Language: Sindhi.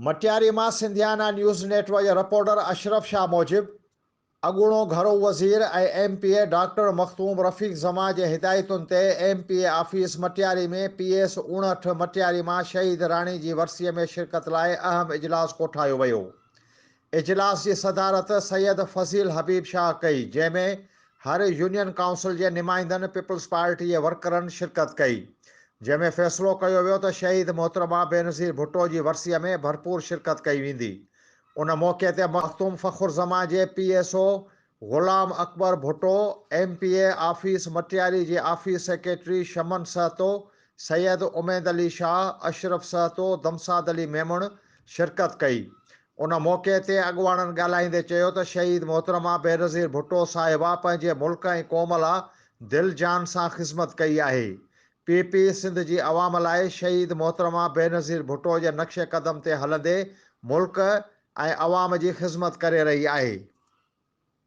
مٽياري مان سنڌيانا نيوز نيٽ ورڪ جي رپورٽر اشرف شاهه موجب، اڳوڻو گهرو وزير ۽ M P A doctor Makhdoom Rafiq Zaman جي هدايتن تي M P A office Matiari ۾ P S 59 Matiari مان شهيد راڻي جي ورسي ۾ شرڪت لاء اهم اجلاس ڪوٺايو ويو. اجلاس جي صدارت سيد فضيل حبيب شاهه ڪئي، جنهن ۾ هر يونين ڪائونسل جي نمائندن، پيپلز پارٽي جي ورڪرن شرڪت ڪئي، جنهن ۾ فيصلو ڪيو ويو ته شهيد محترمه بينظير ڀٽو جي ورسيء ۾ ڀرپور شرڪت ڪئي ويندي. ان موقعي تي مخدوم فخر زمان جي P S O Ghulam Akbar Bhutto, M P A office Matiari جي آفيس سيڪريٽري شمن سهتو، سيد اميد علي شاهه، اشرف سهتو، دمساد علي ميمڻ شرڪت ڪئي. ان موقعي تي اڳواڻن ڳالهائيندي چيو ته شهيد محترمه بينظير ڀٽو صاحبه پنهنجي ملڪ ۽ قوم لا دل جان سان خذمت ڪئي آهي. پي پي سنڌ جي عوام لاء شهيد محترمه بينظير ڀٽو جي نقش قدم تي هلندي ملڪ ۽ عوام جي خذمت ڪري رهي آهي.